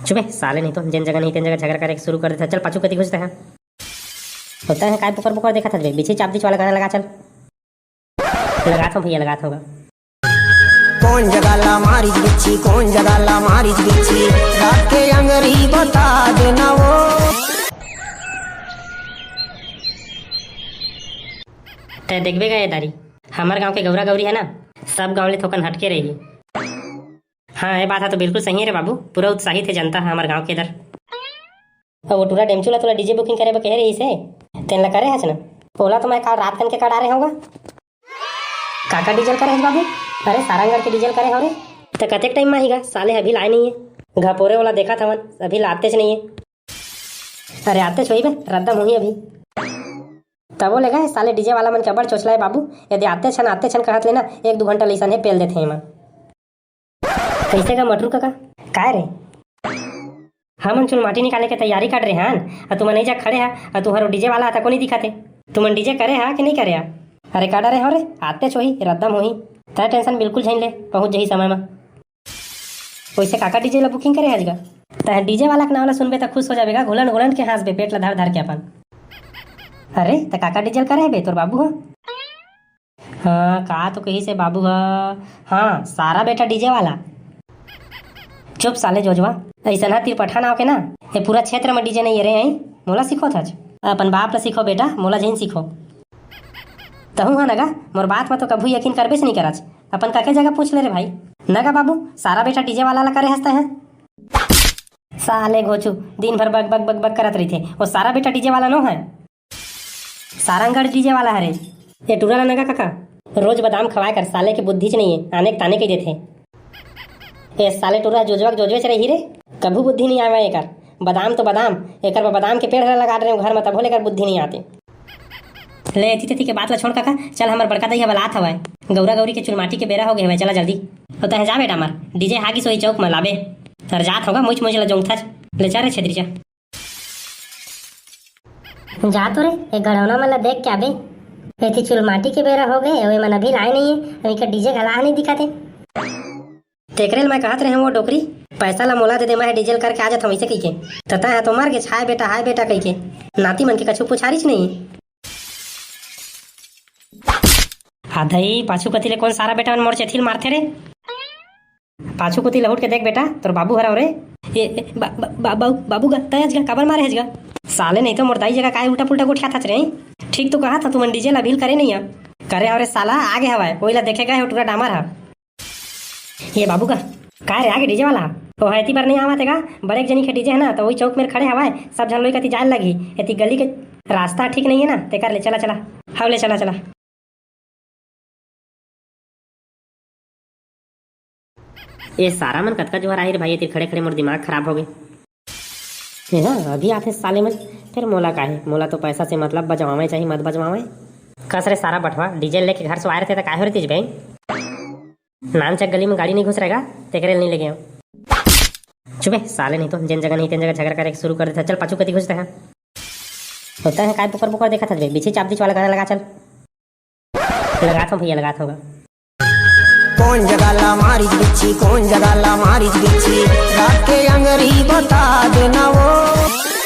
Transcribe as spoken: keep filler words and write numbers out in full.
चुपे साले, नहीं तो जेन जगह नहीं तेन जगह झगड़ा करे शुरू कर देथे। चल पाछू कती घुसते हैं। होता है काय बुकर बुकर देखत हस बे? बिछी चाप दिच वाला गाना लगा चल। लगात हूँ भैया, लगात हूँ। कौन जगह ला मारिच बिच्छी, कौन जगह ला मारिच बिच्छी, रात के अंगरी बता देना वो। तै देखबे गा ये दारी, हमर गांव के गौरा गौरी है ना, सब गांव ले थोकन हटके रही। हाँ, ये बात है तो बिल्कुल सही है रे बाबू, पूरा उत्साहित है जनता है हमर गांव के इधर। अउ वो टूरा डेमचू ला तोला डीजे बुकिंग करे बर कहे रहिस हे, तेन ला करे हस ना? ओला तो मैं काल रात कन के कड़ा रहे होगा। काकर डीजे ल करे हस बाबू? अरे सारंगढ़ के डीजे ल करे हो रे। त कतेक टाइम म आही गा? साले अभी लाए नहीं है। घपोरे ओला देखत हवन, अभी लातेच नहीं है। अरे आतेच होही बे, रद्दम होही अभी। तबो ले गा साले डीजे वाला मन के अब्बड़ चोचला हे बाबू। यदि आतेच हन, आतेच हन कहत ले ना, एक दू घंटा लइसन हे पेल देथे एमन। कइसे गा मटरू कका? काय रे? हमन चुलमाटी निकाले के तैयारी कर रहे हन, अ तुमन नइ जा खड़े हा, अ तुहर डीजे वाला हा तको नइ दिखाते। तुमन डीजे करे हा कि नइ करे हा? अरे का डरे हो रे, आतेच होही, रद्दम होही। तै टेंशन बिल्कुल झन ले, पहुंच जही समय म। वइसे काकर डीजे ला बुकिंग करे हस गा? तै डीजे वाला के नाम ला सुनबे त खुश हो जाबे गा, घुलन घुलन के हाँसबे पेट ला धर धर के अपन। अरे त काकर डीजे ल करे हे बे तोर बाबू ह? हाँ, का तो कहिस हे बाबू ह? हाँ, सारा बेटा डीजे वाला। चुप साले जोजवा, अइसनहा तिरपठा नाव के ना, ये पूरा क्षेत्र म डीजे नइ हे रे, हैं? मोला सिखोथच? अपन बाप ला सिखो बेटा, मोला झन सिखो। तहूँ ह न गा, मोर बात म तो कभू यकीन करबेच नइ करच। अपन कका जगह पूछ ले रे भाई। न गा बाबू, सारा बेटा डीजे वाला ला करे हस तैं ह। साले घोचू, दिन भर बक बक बक बक करत रहिथे। वो सारा बेटा डीजे वाला नो है। सारंगढ़ डीजे वाला हरे। ए टूरा ला न गा कका, रोज बादाम खवाए कर, साले के बुद्धिच नइ हे, आने के ताने कहि देथे। ए साले टूरा जोजवा के जोजवेच रही रे, कभू बुद्धि नइ आवे एकर। बादाम तो बादाम, एकर बर बादाम के पेड़ ला लगा डरे हंव घर म, तभो ले एकर बुद्धि नइ आते। ले एती तेती के बात ला छोड़ कका, चल हमर बड़का दई ह बलात हवय, गौरा गौरी के चुलमाटी के बेरा हो गे हवय, चला जल्दी। अउ तैं जा बेटा हमर, डीजे हा गिस होही चौक म लाबे। अरे जात हंव गा, मुइच मुइच ला जोंगथच। ले जा रे छेदरी जा। जा तो रे, ए गढ़ौना मन ला देख के आबे। एती चुलमाटी के बेरा हो गे, अउ एमन अभी लाए नइ हे, अउ एकर डीजे घला नइ दिखत हे। तेकरे ल मैं कहत रहेंव वो डोकरी, पैसा ला मोला दे दे, मैं डीजे ल करके आ जात हंव, अइसे कहिके। त तैं ह तो मर गेच, हाय बेटा, हाय बेटा कहिके। नाती मन के कछु पुछारीच नइ। हादई, पाछू कति ले कोन सारा बेटा मन मोर चेथी ल मारथे रे? पाछू कोती लहुट के देख बेटा, तोर बाबू हरव रे। ए, ए, बा-, बा-, बा-, बाबू, बाबू गा, तैं हच गा, काबर मारे हच गा? साले नहीं तो मोर दाई जगह काय उल्टा पुल्टा गोठियाथच रे? ठीक तो कहत हंव, तुमन डीजे ला अभी ल करे नइ हा। करे हव रे साला, आगे हवय, ओही ला देखे गए हो टूरा डामर हा। ए बाबू गा, काय रे आगे डीजे वाला? ओ ह एती बर नइ आवत हे गा, बड़े एक जनी के डीजे हे ना, त ओही चौक मेर खड़े हवय, सब झन लोई कती जाए ल लगही, एती गली के रास्ता ठीक नइ हे ना, तेकर ले चला चला। हव ले चला चला। ए सारा मन कतका जुहार आही रे भाई, एती खड़े खड़े मोर दिमाग खराब हो गे। ए ना, अभी आथे साले मन, फेर मोला काहे, मोला तो पैसा से मतलब, बजवावे चाही मत बजवावे। कस रे सारा बठवा, डीजे लेके घर से आए रथे त काय हो रही तीज बहन? नानचक गली में गाड़ी नहीं घुस रहेगा, तेकरे नहीं लेगे हो। चुपे साले, नहीं तो जेन जगह नहीं तेन जगह झगड़ा करे शुरू कर देथे। चल पाछू कती घुसते हैं। होता है काय बुकर बुकर देखत हस बे, बिछी चाप दिच वाला गाना लगा चल। लगात हूँ भैया, लगात हूँ। कौन जगह ला मारिच बिच्छी, कौन जगह ला मारिच बिच्छी, रात के अंगरी बता देना वो।